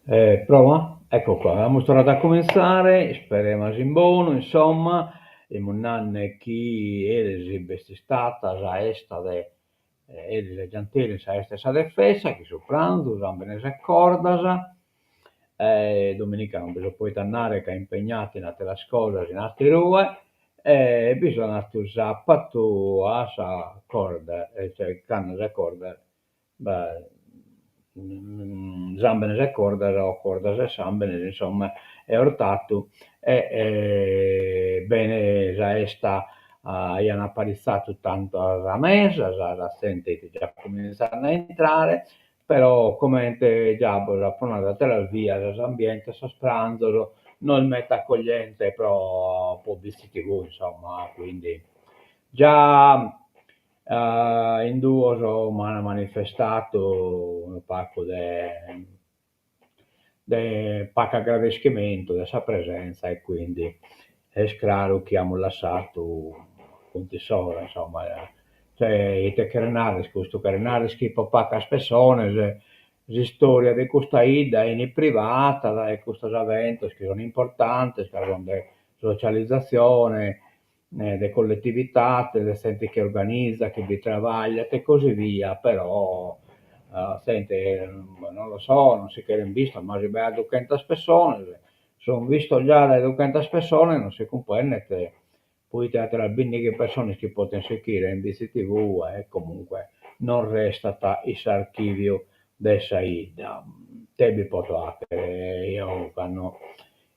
Prova? Ecco qua, amus torradu a cumintzare, isperemas in bonu, insomma, semus nande chi eris b'est istada sa 'esta de eris e gianteris sa 'esta 'e sa defessa, chin su pranzu, sambenes e cordas, e dominica non bi so podidu andare ca impegnadu in atteras cosas in atterue e bi so andadu sapatu a sa corda, cioè cannas e cordas Sàmbenes e cordas o cordas e sàmbenes, insomma, e 'Ortatu e bene sa 'esta aian aparitzadu tantas mesas, sa zente 'it già cumintzende a intrare, però comente già bos apo nadu ateras bias s'ambiente 'e sos pranzos no est meta accogliente pro po Bitzi TV, insomma, quindi già In duos m'an manifestadu unu pagu de de pagu agradeschimentu de sa presenza e quindi est craru chi amus lassadu a contu issoro, insomma, cioè ite cheret narrer custu, cheret narrer chi po pagas pessones s'istoria de custa 'idda 'enit privada dae custos eventos chi sun importantes ca sun de socializatzione de collettivitade, de zente chi organizat, chi bi trabagliat e così via, però zente, non lo so, non si cheren bistos, ma si b'at duchentas pessones, sun bistos già dae duchentas pessones, non si cumprendet proite ateras bindighi pessones chi poden sighire in Bitzi TV e comunque non restat in s'archiviu de sa 'idda. Ite bi poto 'achere eo cando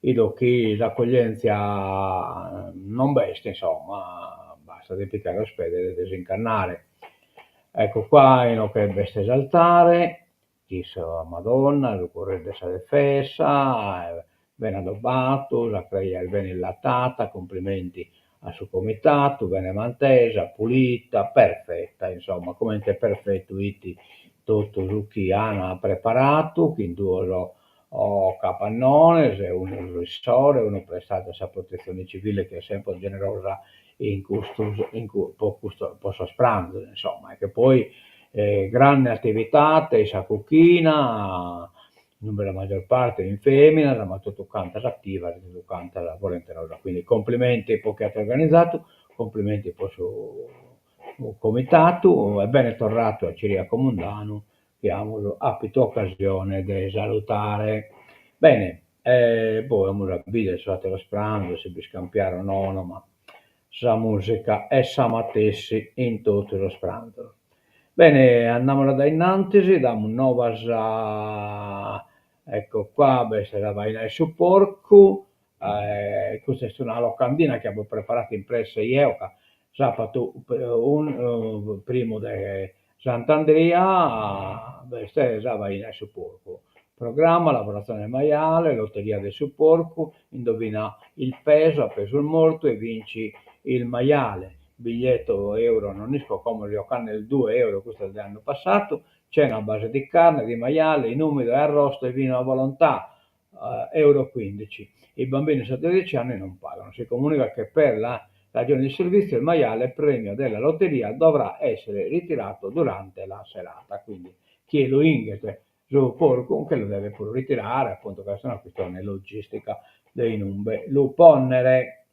'Ido chi s'accoglientzia non b'est, insomma, bastat de picare sos pedes e de si nch'andare. Ecco qua, inoghe b'est s'altare, chin sa Madonna, su corredu 'e sa defessa, bene adobbadu, sa creja est bene illatata, cumplimenti a su comitatu, bene mantesa, pulita, perfetta, insomma, comente perfettu 'it totu su chi an preparadu chin duos capannones, unu issoro e unu prestadu a sa protetzione civile chi est sempre generosa in custos in po custos po sos pranzos insomma e che poi grande attivitade in sa cuchina inube sa maggior parte fin feminas ma totu cantas attivas e totu cantas volenterosas, quindi complimenti po chie at organizadu, complimenti po su comitadu e bene torradu a Ciriaco Mundanu chi amus apitu occasione de salutare. Bene, e poi amus a bider sos ateros pranzos si b'iscampiare o nono, ma sa musica est sa matessi in totu sos pranzos. Bene, andamus a dae innantis, damus novas, ecco qua b'est sa faina 'e su porcu, custa est una locandina chi apo preparadu in presse jeo ca sapatu primu de Sant'Andria b'est sa faina 'e su porcu. Programma, lavorazione maiale, lotteria de su porcu, indovina il peso a pesu mortu e vinci il maiale, biglietto euro non isco como si ocannu est due euro, custu est de annu passatu, cena a base di carne di maiale in umido e arrosto e vino a volontà, euro 15. I bambini sotto i 12 anni non pagano. Si comunica che per la ragione di servizio il maiale premio della lotteria dovrà essere ritirato durante la serata, quindi chie lu 'inghet su porcu nche lu devet puru ritirare, appuntu ca est una chistione logistica de inumbe lu ponnere.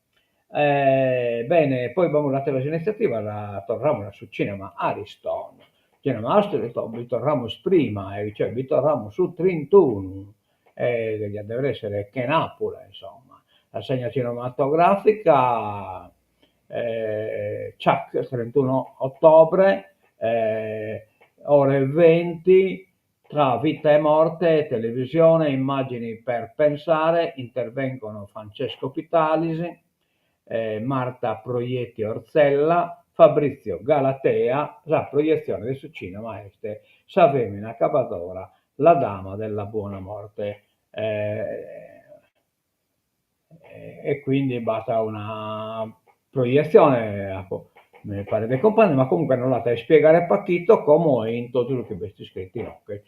Bene, poi b'amus ateras initziativas, torramus a su cinema Ariston, cinema Ariston bi torramus prima, cioè bi torramus su trintunu, e diat dever essere chenapura insomma, rassegna cinematografica ciak trentuno ottobre ore venti Tra vita e morte, televisione, immagini per pensare, intervengono Francesco Pittalis, Marta Proietti Orzella, Fabrizio Galatea, sa proietzione de su cinema est Sa femina acabadora, La dama della buona morte. E quindi b'at una proietzione, apo, mi paret de cumprender, ma comunque nos l'at a ispiegare Paquito como e in totu su chi b'est iscritu inoghe.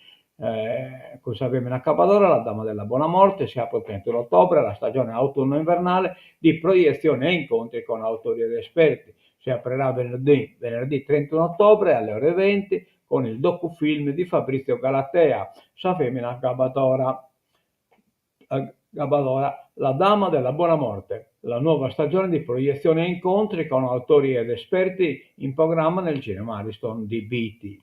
Cun sa femina acabadora, la dama della buona morte, si apre il 31 ottobre la stagione autunno-invernale di proiezioni e incontri con autori ed esperti. Si aprirà venerdì, venerdì 31 ottobre alle ore 20 con il docufilm di Fabrizio Galatea, Sa femina acabadora. Accabadora, La dama della buona morte, la nuova stagione di proiezioni e incontri con autori ed esperti in programma nel Cinema Ariston di Bitti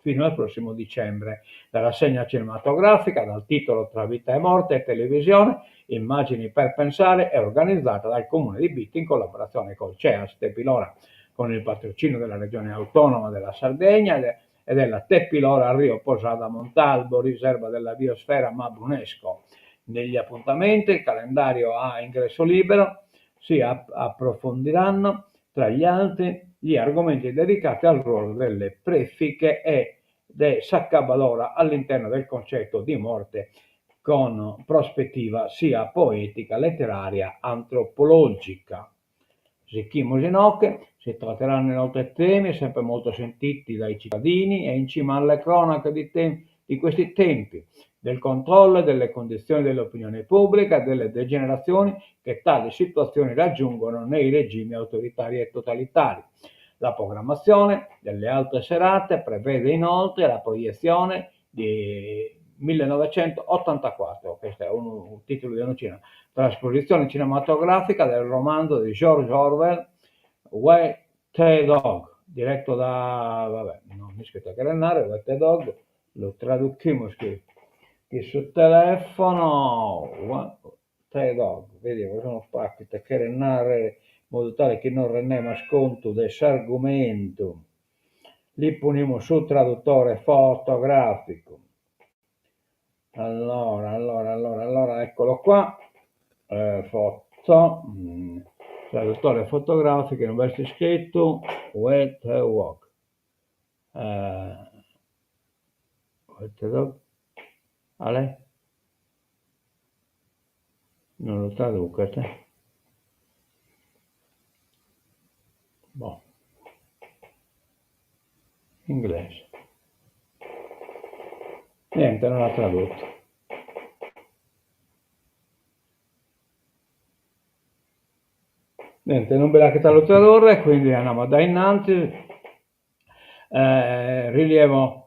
fino al prossimo dicembre. La rassegna cinematografica dal titolo Tra vita e morte e televisione, immagini per pensare è organizzata dal Comune di Bitti in collaborazione col CEAS Tepilora, con il patrocinio della Regione Autonoma della Sardegna e della Tepilora Rio Posada Montalbo, riserva della biosfera MAB Unesco. Negli appuntamenti, il calendario a ingresso libero, si approfondiranno, tra gli altri, gli argomenti dedicati al ruolo delle prefiche e de s'Accabadora all'interno del concetto di morte con prospettiva sia poetica, letteraria, antropologica. Sighimus inoghe, si tratteranno inoltre temi sempre molto sentiti dai cittadini e in cima alle cronache di di questi tempi, del controllo e delle condizioni dell'opinione pubblica e delle degenerazioni che tali situazioni raggiungono nei regimi autoritari e totalitari. La programmazione delle altre serate prevede inoltre la proiezione di 1984, questo è unu titulu de unu cinema, traspositzione cinematografica del romanzo di George Orwell Wag the Dog, diretto da, va bè, no isco ite cheret narrer, Wag the Dog, lu traduchimus chi chin su telefono, Wag the Dog, bidimus unu pagu ite cheret narrer, in modu tale chi nos rendemus contu de s'argumentu, li ponimus su tradutore fotograficu Allora, allora, allora, allora, eccolo qua, foto, traduttore fotografico, inube est iscritu Wag the Dog, Wag the Dog, ale, non lu traduchet, boh Inglese. Niente, non l'ha tradotto. Niente, non bi l'at a lu tradurre, quindi andamus a dae innantis. Eh, rilievo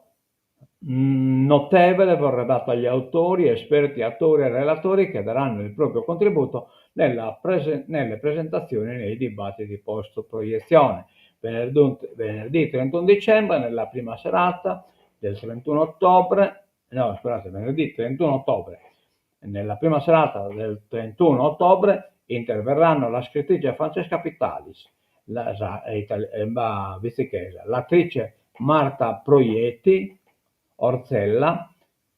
notevole verrà dato agli autori, esperti, attori e relatori che daranno il proprio contributo nella prese nelle presentazioni e nei dibattiti post proiezione. Venerdì 31 dicembre, nella prima serata del 31 ottobre, no scusate, venerdì 31 ottobre, nella prima serata del 31 ottobre interverranno la scrittrice Francesca Pittalis, la, la, vitzichesa, l'attrice Marta Proietti, Orzella,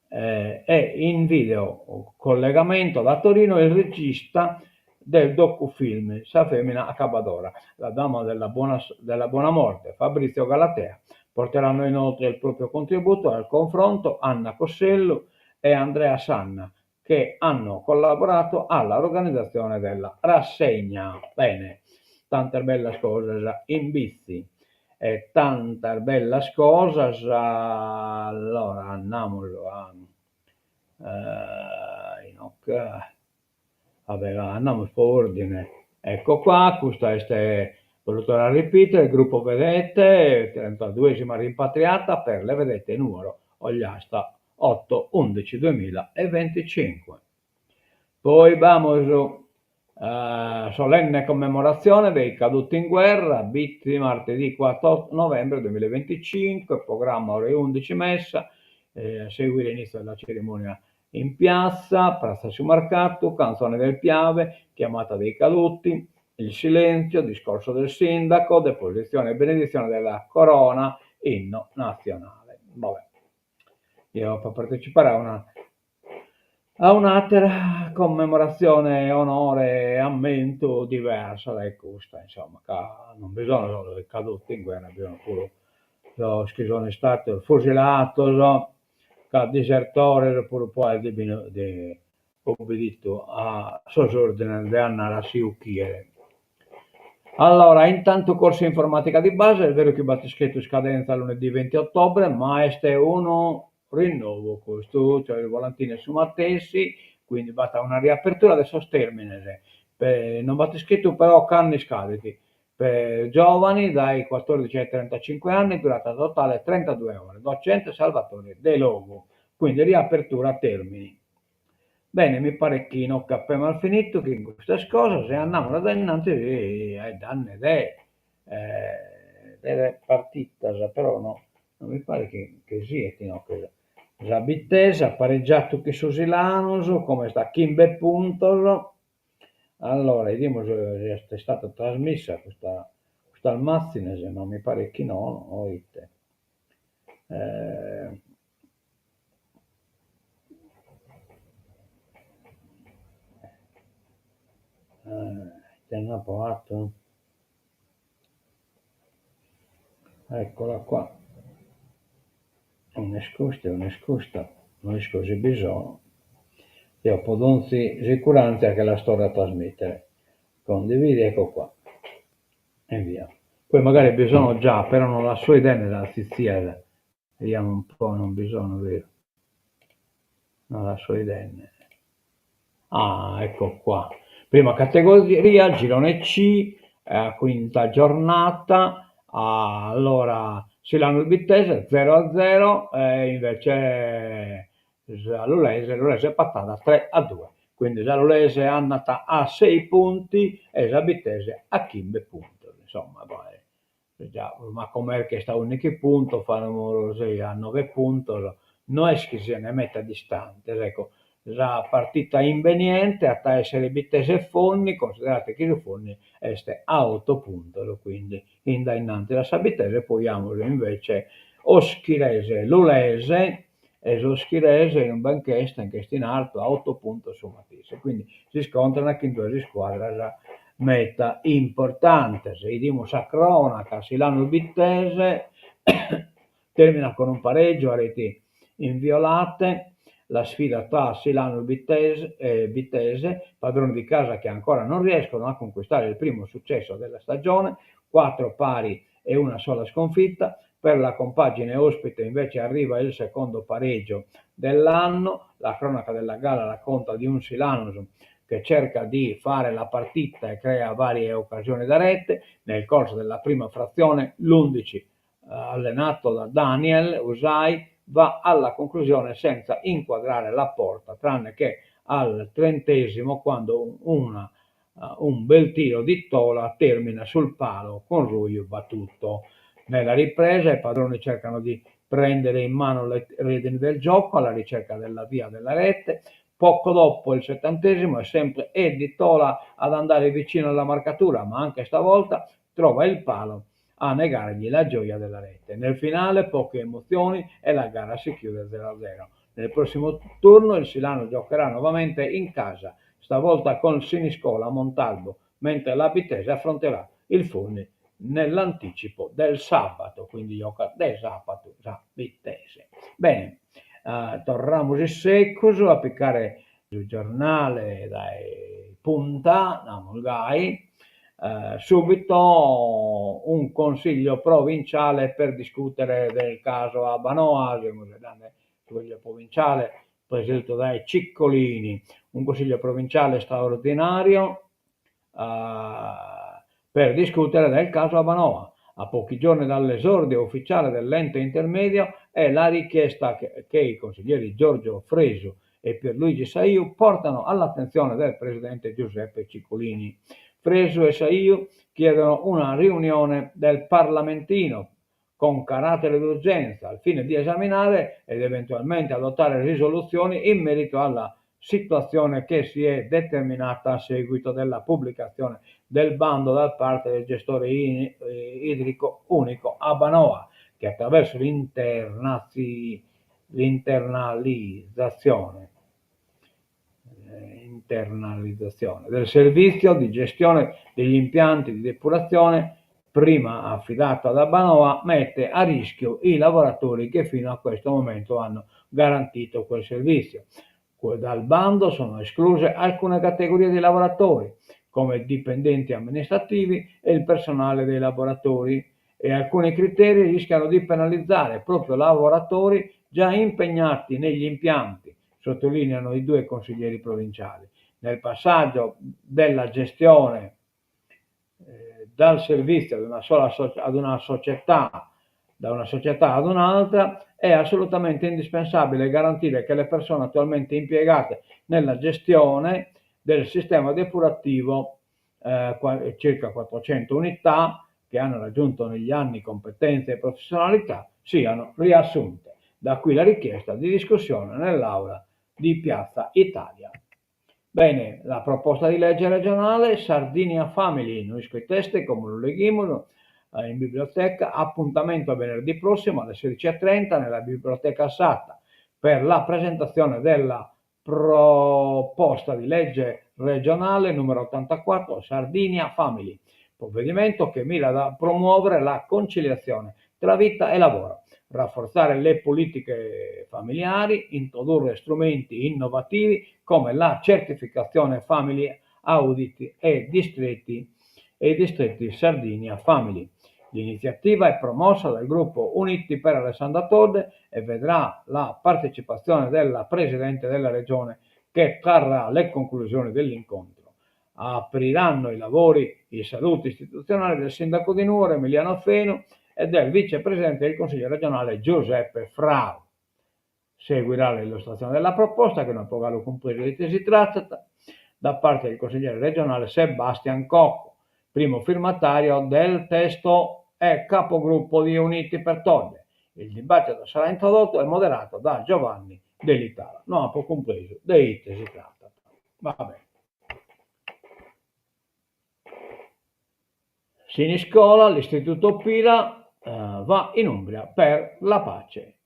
eh, e in video collegamento da Torino il regista del docufilm Sa femina accabadora, la dama della buona, della buona morte, Fabrizio Galatea. Porteranno inoltre il proprio contributo al confronto Anna Cossellu e Andrea Sanna, che hanno collaborato alla organizzazione della rassegna. Bene, tantas bellas cosas in Bitzi e tantas bellas cosas, allora andamus a inoghe, va bè va andamus po ordine, ecco qua, custa est, bos lu torro a ripitere, gruppo vedette, trentaduesima rimpatriata per le vedette Nuoro, Ogliastra, otto undici duemilaeventicinque. Poi b'amus solenne commemoratzione dei caduti in guerra, Bitzi, martedì 4 novembre 2025, programma ore 11 messa, a seguire inizio della cerimonia in piazza, Pratza 'e su Marcatu, Canzone del Piave, chiamata dei caduti, il silenzio, discorso del sindaco, deposizione e benedizione della corona, inno nazionale. Vabbè. Io apo a partecipare a una a un'atera commemoratzione, onore e ammentu diversa dae custa, insomma, ca non bi sono solu sos caduti in guerra, bi sono puru sos chi sono istados fusilados ca disertores puru po aer obbeditu a sos ordines de andare a si 'occhiere. Allora, intantu corso informatica di base, est beru chi b'at iscritu scadenza lunedì venti ottobre, ma est unu rinnovu custu, cioè su volantinu est su matessi, quindi b'at una riapertura de sos termines, non b'at iscritu però cando iscadit, per giovani dai 14 ai 35 anni, durata totale 32 ore, docente Salvatore Delogu, quindi riapertura termini. Bene, mi paret chi inoghe apemus finitu chin custas cosas e andamus a dae innantis faeddende de de partitas, però no no mi paret chi chi siet inoghe. Sa Bittese at pareggiatu chin su Silanus, como est a chimbe puntos, allora 'idimus si est istata trasmissa custa custas mazzines, ma mi paret chi nono, o ite. Ite nd'apo 'atu? Eccola qua. Un'est custa e un'est custa, no isco si bi sono. Deo po donzi sicuràntzia che las torro a trasmìtere. Condividi, ecco qua. E via. Poi magari bi sono già, però non las so 'idende sas tzitzias. Vediamo un po', non bi sono, vero? Non las so 'idende. Ah, ecco qua. Prima categoria, girone C, quinta giornata, allora Silanus Bittese 0 a 0 e invece sa Lulese, Lulese Patada 3 a 2. Quindi sa Lulese andat a sei punti e sa Bittese a chimbe puntos, insomma, Già Macomer ch'est a ùndighi puntos, Fanu Orosei a nove puntos, no est chi siant meta distantes, ecco. Sa partita imbeniente at a èssere Bittese Fonni, considerate chi su Fonni est a oto puntos, quindi in dae innantis a sa Bittese, poi amus invece Oschirese Lulese, e s'Oschirese inube nch'est, nch'est in artu a oto puntos su matessi, quindi s'iscontrant chin duas iscuadras meta importantes. 'Idimus sa cronaca, Silanus Bittese termina con un pareggio a reti inviolate la sfida tra Silanus Bittese e Bittese, padroni di casa che ancora non riescono a conquistare il primo successo della stagione, quattro pari e una sola sconfitta, per la compagine ospite invece arriva il secondo pareggio dell'anno, la cronaca della gara racconta di un Silanus che cerca di fare la partita e crea varie occasioni da rete, nel corso della prima frazione l'11 allenato da Daniel Usai va alla conclusione senza inquadrare la porta, tranne che al 30° quando una un bel tiro di Tola termina sul palo con Ruiu battuto. Nella ripresa i padroni cercano di prendere in mano le redini del gioco alla ricerca della via della rete. Poco dopo il 70° è sempre Eddie Tola ad andare vicino alla marcatura, ma anche stavolta trova il palo a negargli la gioia della rete. Nel finale poche emozioni e la gara si chiude 0-0. Nel prossimo turno il Silano giocherà nuovamente in casa, stavolta con Siniscola a Montalbo, mentre la Bittese affronterà il Fonni nell'anticipo del sabato, quindi giocat de sapatu sa Bittese. Bene, torramus in segus a picare su giornale dae punta, namus gai, subito un consiglio provinciale per discutere del caso Abbanoa, semus faeddende su consiglio provinciale presieduto dae Ciccolini, un consiglio provinciale straordinario per discutere del caso Abbanoa. A pochi giorni dall'esordio ufficiale dell'ente intermedio è la richiesta che i consiglieri Giorgio Fresu e Pierluigi Saiu portano all'attenzione del presidente Giuseppe Ciccolini. Fresu e Saiu chiedono una riunione del parlamentino con carattere d'urgenza al fine di esaminare ed eventualmente adottare risoluzioni in merito alla situazione che si è determinata a seguito della pubblicazione del bando da parte del gestore idrico unico Abbanoa, che attraverso l'internalizzazione internalizzazione del servizio di gestione degli impianti di depurazione prima affidato ad Abbanoa mette a rischio i lavoratori che fino a questo momento hanno garantito quel servizio. Dal bando sono escluse alcune categorie di lavoratori, come dipendenti amministrativi e il personale dei laboratori, e alcuni criteri rischiano di penalizzare proprio lavoratori già impegnati negli impianti, sottolineano i due consiglieri provinciali. Nel passaggio della gestione dal servizio ad una sola ad una società, da una società ad un'altra, È assolutamente indispensabile garantire che le persone attualmente impiegate nella gestione del sistema depurativo, circa 400 unità, che hanno raggiunto negli anni competenze e professionalità, siano riassunte. Da qui la richiesta di discussione nell'aula di Piazza Italia. Bene, la proposta di legge regionale Sardinia Family, no isco it'est, como lu leghimus in biblioteca, appuntamento a venerdì prossimo alle 16.30 nella biblioteca Satta per la presentazione della proposta di legge regionale numero 84 Sardinia Family, provvedimento che mira a promuovere la conciliazione tra vita e lavoro, rafforzare le politiche familiari, introdurre strumenti innovativi come la certificazione Family Audit e distretti e i distretti Sardinia Family. L'iniziativa è promossa dal gruppo Uniti per Alessandra Todde e vedrà la partecipazione della Presidente della Regione che trarrà le conclusioni dell'incontro. Apriranno i lavori i saluti istituzionali del sindaco di Nuoro Emiliano Fenu e del vicepresidente del Consiglio regionale Giuseppe Frau. Seguirà l'illustrazione della proposta, che no apo galu cumpresu de ite si tratat, da parte del consigliere regionale Sebastian Cocco, primo firmatario del testo e capogruppo di Uniti per Todde. Il dibattito sarà introdotto e moderato da Giovanni Delitala. No apo cumpresu de ite si tratat. Va bene. Siniscola, l'istituto Pira va in Umbria per la pace.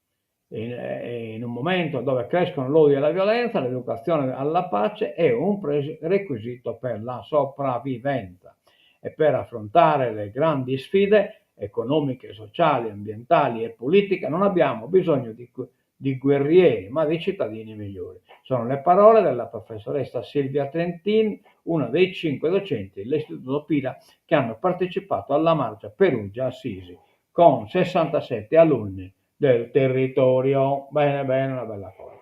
In un momento dove crescono l'odio e la violenza, l'educazione alla pace è un prerequisito per la sopravvivenza e per affrontare le grandi sfide economiche, sociali, ambientali e politiche non abbiamo bisogno di di guerrieri, ma di cittadini migliori. Sono le parole della professoressa Silvia Trentin, una dei 5 docenti dell'Istituto Pira che hanno partecipato alla marcia Perugia-Assisi con 67 alunni del territorio. Bene, bene, una bella cosa.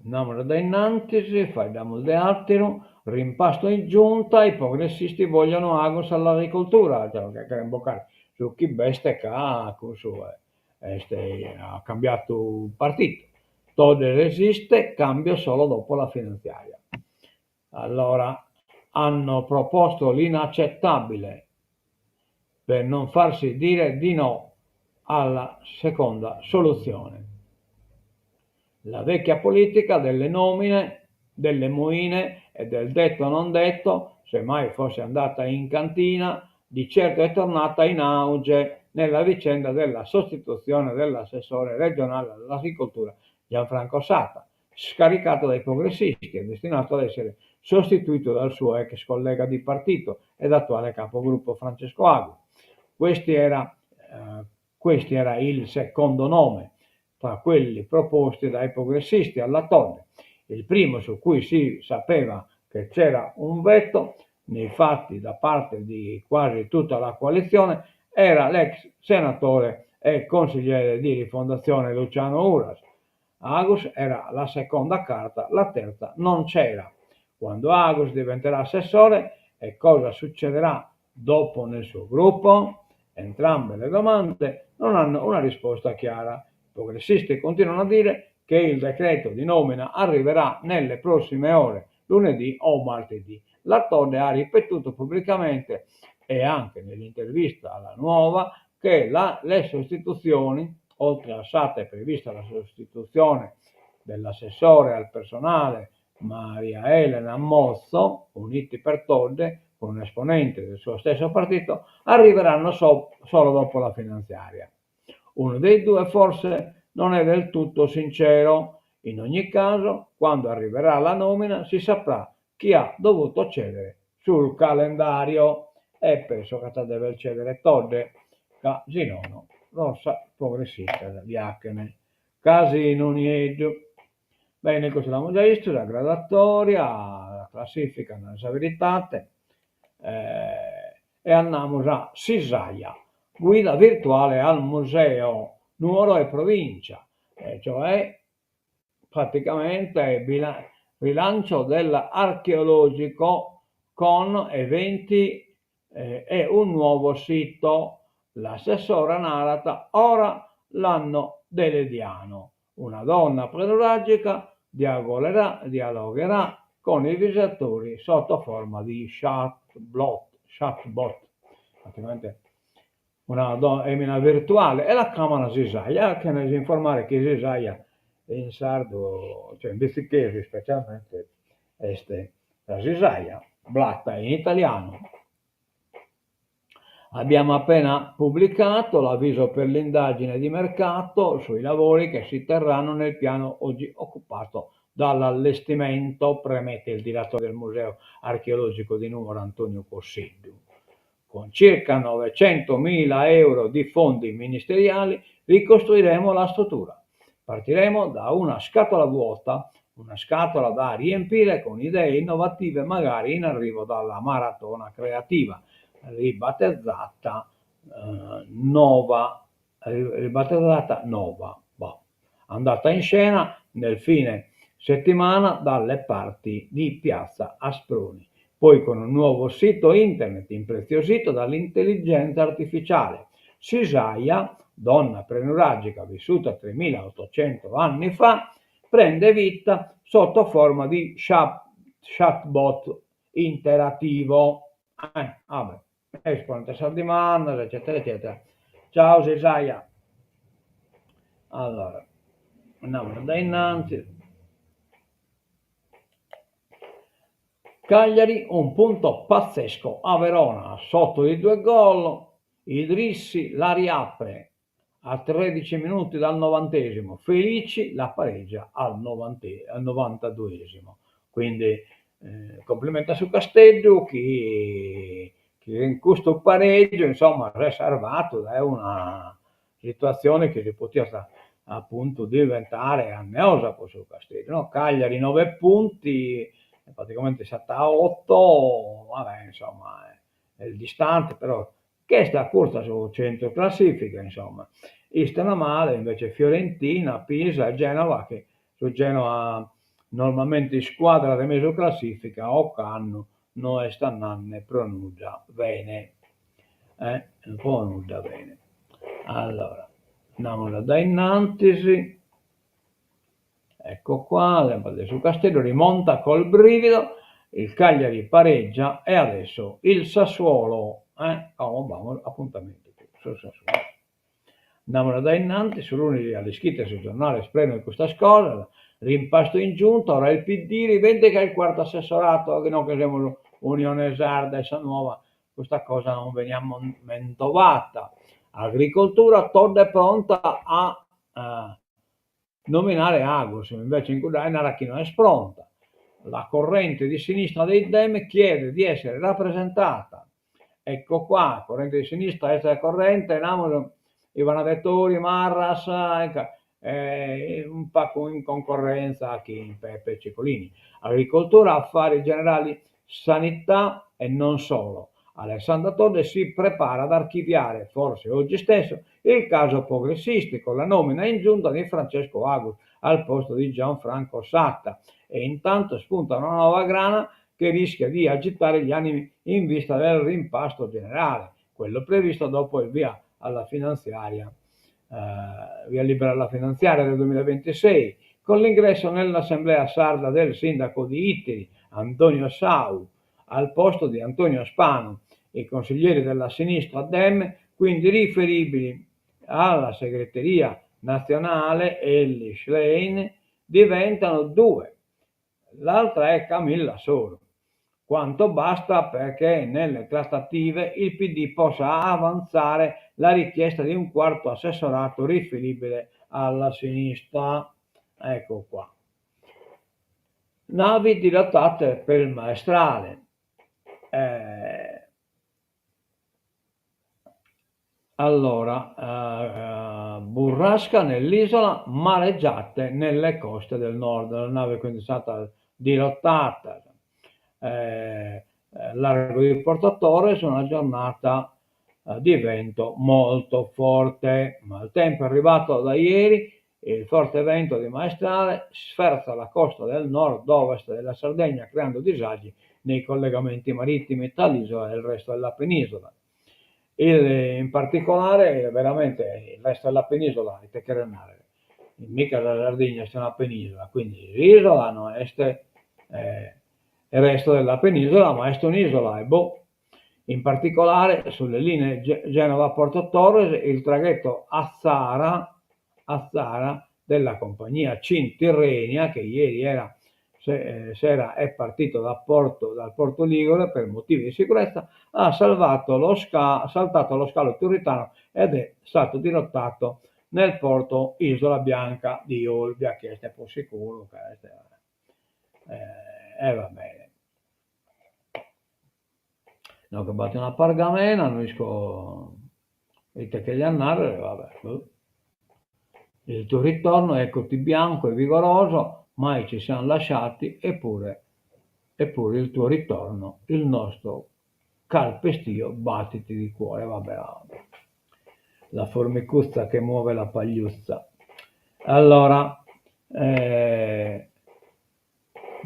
Andamus dae innantis, faeddamus de àteru, rimpasto in giunta, i progressisti vogliono Agus all'agricoltura, cioè cheren bocare su chi b'est ca cussu est at cambiatu partito. Todde resiste, cambio solo dopo la finanziaria. Allora, hanno proposto l'inaccettabile per non farsi dire di no alla seconda soluzione. La vecchia politica delle nomine, delle moine e del detto non detto, se mai fosse andata in cantina, di certo è tornata in auge nella vicenda della sostituzione dell'assessore regionale all'agricoltura Gianfranco Satta, scaricato dai progressisti e destinato ad essere sostituito dal suo ex collega di partito ed attuale capogruppo Francesco Agus. Questi era, eh, questi era il secondo nome tra quelli proposti dai progressisti alla Todde. Il primo su cui si sapeva che c'era un veto nei fatti da parte di quasi tutta la coalizione era l'ex senatore e consigliere di Rifondazione Luciano Uras. Agus era la seconda carta, la terza non c'era. Quando Agus diventerà assessore e cosa succederà dopo nel suo gruppo? Entrambe le domande non hanno una risposta chiara. I progressisti continuano a dire che il decreto di nomina arriverà nelle prossime ore, lunedì o martedì. La Todde ha ripetuto pubblicamente e anche nell'intervista alla Nuova che la, le sostituzioni, oltre a Satta è prevista la sostituzione dell'assessore al personale Maria Elena Mozzo, Uniti per Todde, con un esponente del suo stesso partito, arriveranno so, solo dopo la finanziaria. Uno dei due forse non è del tutto sincero. In ogni caso, quando arriverà la nomina, si saprà chi ha dovuto cedere sul calendario. E penso che deve cedere Todde, ca si nono, sos progressistas li 'achene casinu nieddu. Bene, custu l'amus già istu, sa graduatoria, la classifica, nara sa veridade, e andamus a Sisaia, guida virtuale al museo Nuoro e provincia, e cioè praticamente rilancio dell'archeologico con eventi e un nuovo sito. L'assessora narat, ora l'anno deledìano. Una donna prenuragica dialogherà con i visitatori sotto forma di chatbot, praticamente una emina virtuale, e la chiamano Sisaia, chene s'informare chi Sisaia in sardu, cioè in bitzichesu ispecialmente, est sa sisaia, blatta in italianu. Abbiamo appena pubblicato l'avviso per l'indagine di mercato sui lavori che si terranno nel piano oggi occupato dall'allestimento, premette il direttore del Museo Archeologico di Nùgoro Antonio Cosseddu. Con circa 900.000 euro di fondi ministeriali ricostruiremo la struttura. Partiremo da una scatola vuota, una scatola da riempire con idee innovative magari in arrivo dalla maratona creativa, ribattezzata Nova, ribattezzata Nova, boh, andata in scena nel fine settimana dalle parti di Piazza Asproni. Poi con un nuovo sito internet impreziosito dall'intelligenza artificiale. Sisaia, donna prenuragica vissuta 3800 anni fa, prende vita sotto forma di chatbot interattivo. Eh, vabbè, risponde a sas dimandas, eccetera, eccetera. Ciao Sisaia. Allora, andamus dae innanti. Cagliari, un punto pazzesco a Verona, sotto di due gol, Idrissi la riapre a 13 minuti dal novantesimo, Felici la pareggia al, novante, al novantaduesimo. Quindi eh, complimenti a su Casteddu chi, chi in custu paregiu insomma s'est sarvadu dae una situatzione chi si potiat apuntu diventare anneosa po su Casteddu, no? Cagliari 9 punti, praticamente istat a 8, vabbè insomma est distante però ch'est a curtzu a su centru classifica insomma. Istan male invece Fiorentina, Pisa e Genova chi su Genoa normalmente iscuadra de mesu classifica ocannu no est andende pro nudda bene, eh, pro nudda bene. Allora, andamus a dae innantis, ecco qua, sempre de su Casteddu, rimonta col brivido, il Cagliari pareggia e adesso il Sassuolo, eh, como b'amus apuntamentu cun su Sassuolo. Andamus a dae innantis, su lunis a l'ischides su giornale est prenu de custas cosas, rimpasto in giunta, ora il PD rivendica il quarto assessorato, inoghe semus Unione Sarda e sa Nuova, custa cosa non beniat mentovata. Agricoltura, Todde pronta a nominare Agus, invece in cuddae narat chi no est pronta. La corrente di sinistra dei Dem chiede di essere rappresentata. Ecco qua, corrente di sinistra, est sa corrente, namus, Ivana Dettori, Marras, un pagu in concorrenza chin Pepe Cicolini. Agricoltura, affari generali, sanità e non solo. Alessandra Todde si prepara ad archiviare, forse oggi stesso, il caso progressisti con la nomina in giunta di Francesco Agus al posto di Gianfranco Satta e intanto spunta una nuova grana che rischia di agitare gli animi in vista del rimpasto generale, quello previsto dopo il via alla finanziaria, eh, via libera alla finanziaria del 2026, con l'ingresso nell'assemblea sarda del sindaco di Ittiri, Antonio Sau, al posto di Antonio Spanu. I consiglieri della sinistra Dem, quindi riferibili alla segreteria nazionale Elly Schlein, diventano due. L'altra è Camilla Soru. Quanto basta perché nelle trattative il PD possa avanzare la richiesta di un quarto assessorato riferibile alla sinistra. Ecco qua. Navi dirottate per il maestrale. Eh, allora, eh, burrasca nell'isola, mareggiate nelle coste del nord. La nave quindi è stata dirottata eh, largo di Porto Torres, una giornata eh, di vento molto forte. Maltempo è arrivato da ieri, il forte vento di maestrale sferza la costa del nord-ovest della Sardegna, creando disagi nei collegamenti marittimi tra l'isola e il resto della penisola. In particolare, veramente, il resto della penisola, ite cheret narrer, mica sa Sardigna est una penisola, quindi s'isola no est il resto della penisola, ma est un'isola e boh. In particolare sulle linee Genova-Porto Torres, il traghetto Atzara, Atzara della compagnia Cin Tirrenia, che ieri era sera è partito da Porto, dal Porto Ligure per motivi di sicurezza, ha salvato lo sca, saltato lo scalo turritano ed è stato dirottato nel porto Isola Bianca di Olbia, che est prus sicuru, ca est e va bene. Inoghe b'at una pergamena, no isco ite cheriat narrer, va bè, boh. Il tuo ritorno, eccoti bianco e vigoroso, mai ci siamo lasciati, eppure, eppure il tuo ritorno, il nostro calpestio, battiti di cuore, va bè, va bè. La formicuzza che muove la pagliuzza. Allora, eh,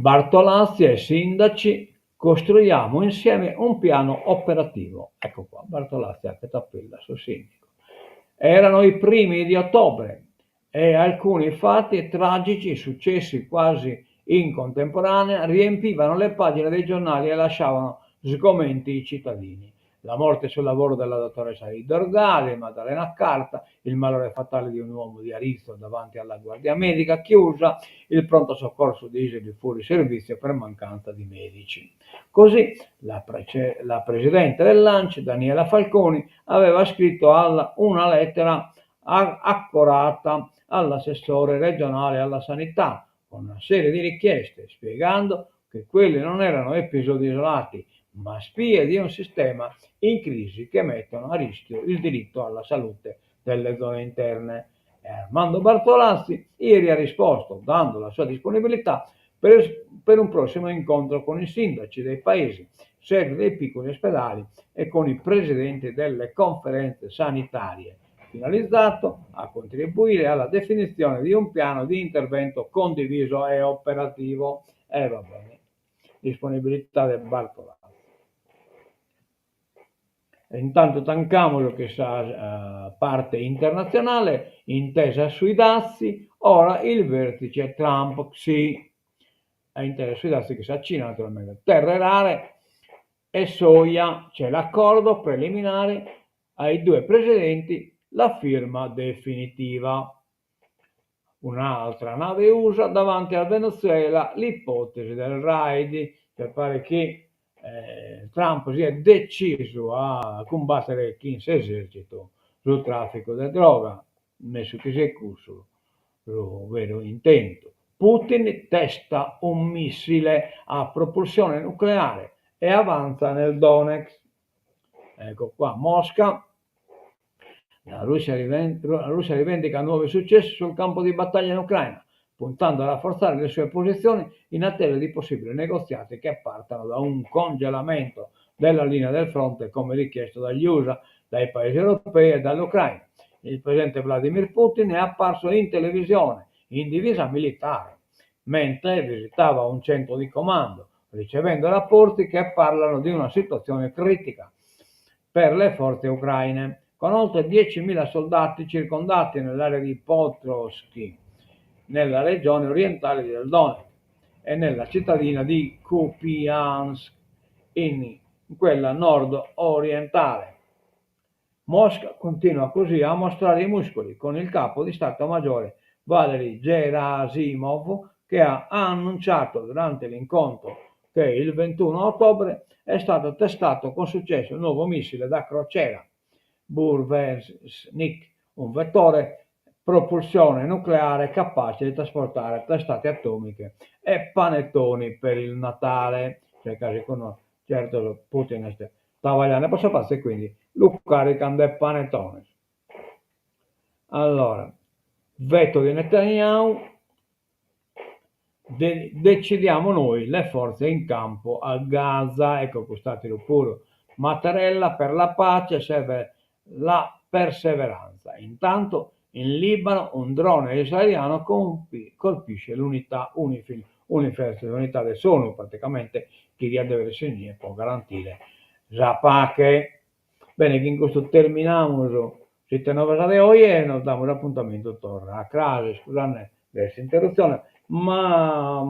Bartolazzi e sindaci, costruiamo insieme un piano operativo. Ecco qua, Bartolazzi 'achet appellu a sos sindicos. Erano i primi di ottobre e alcuni fatti tragici successi quasi in contemporanea riempivano le pagine dei giornali e lasciavano sgomenti i cittadini. La morte sul lavoro della dottoressa di Dorgali, Maddalena Carta, il malore fatale di un uomo di Aritzo davanti alla guardia medica chiusa, il pronto soccorso di Isili fuori servizio per mancanza di medici. Così la, prece- la presidente dell'ANCI, Daniela Falconi, aveva scritto alla, una lettera accorata all'assessore regionale alla sanità con una serie di richieste, spiegando che quelli non erano episodi isolati, ma spie di un sistema in crisi che mettono a rischio il diritto alla salute delle zone interne. E Armando Bartolazzi ieri ha risposto, dando la sua disponibilità per, per un prossimo incontro con i sindaci dei paesi, sedi dei piccoli ospedali e con i presidenti delle conferenze sanitarie, finalizzato a contribuire alla definizione di un piano di intervento condiviso e operativo. E va bene. Disponibilità del Bartolazzi. Intanto tancamos custa eh, parte internazionale, intesa sui dazi, ora il vertice Trump-Xi. Intesa sui dazi chin sa Cina naturalmente. Terre rare e soia, c'è l'accordo preliminare ai due presidenti, la firma definitiva. Un'altra nave USA davanti al Venezuela, l'ipotesi del raid, cioè pare che eh, Trump si è deciso a cumbattere chin s'esercitu su trafficu de droga, mesu chi siet cussu su veru intentu. Putin testa un missile a propulsione nucleare e avanza nel Donetsk. Ecco qua, Mosca. La Russia, la Russia rivendica nuovi successi sul campo di battaglia in Ucraina, puntando a rafforzare le sue posizioni in attesa di possibili negoziati che partano da un congelamento della linea del fronte come richiesto dagli USA, dai paesi europei e dall'Ucraina. Il presidente Vladimir Putin è apparso in televisione in divisa militare mentre visitava un centro di comando, ricevendo rapporti che parlano di una situazione critica per le forze ucraine, con oltre 10.000 soldati circondati nell'area di Pokrovsk, nella regione orientale del Donetsk e nella cittadina di Kupiansk, in quella nord-orientale. Mosca continua così a mostrare i muscoli, con il capo di Stato Maggiore Valery Gerasimov che ha annunciato durante l'incontro che il 21 ottobre è stato testato con successo il nuovo missile da crociera Burevestnik, un vettore propulsione nucleare capace di trasportare testate atomiche e panettoni per il Natale. Cioè, casi con certo Putin est travagliende po sa pace e quindi lu carican de panetones. Allora, veto di Netanyahu, de decidiamo noi le forze in campo a Gaza, ecco cust'ateru puru. Mattarella per la pace serve la perseveranza. Intanto in Libano un drone israeliano colpisce l'unità UNIFIL, UNIFIL est s'unità de s'ONU praticamente chi diat dever essere inie po garantire sa pache. Bene, chin custu terminamus s'Ite Novas de oje e nos damus apuntamentu torra a cras, iscusande de s'interrutzione, ma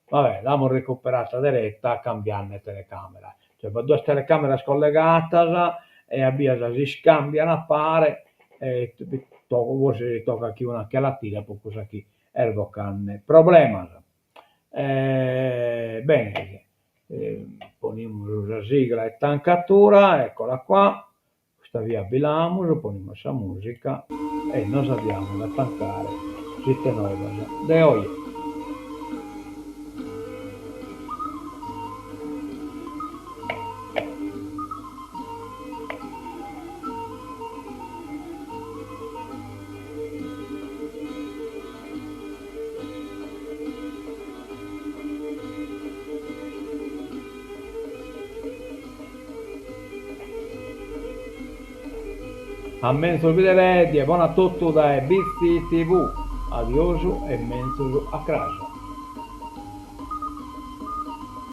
va bè, l'amus recuperata dereta cambiande telecamera, cioè b'at duas telecameras collegadas e a bias s'iscambian a pare e forsis tocat chi una che la tirat pro cussa chi est bocande problemas. Bene, ponimus sa sigla 'e tancatura, eccola qua, custa via bi l'amus, ponimus sa musica e nos aviamus a tancare s'Ite Novas de oje. A menzus bidere, die bona a totu dae Bitzi TV. Adiosu e menzus a cras.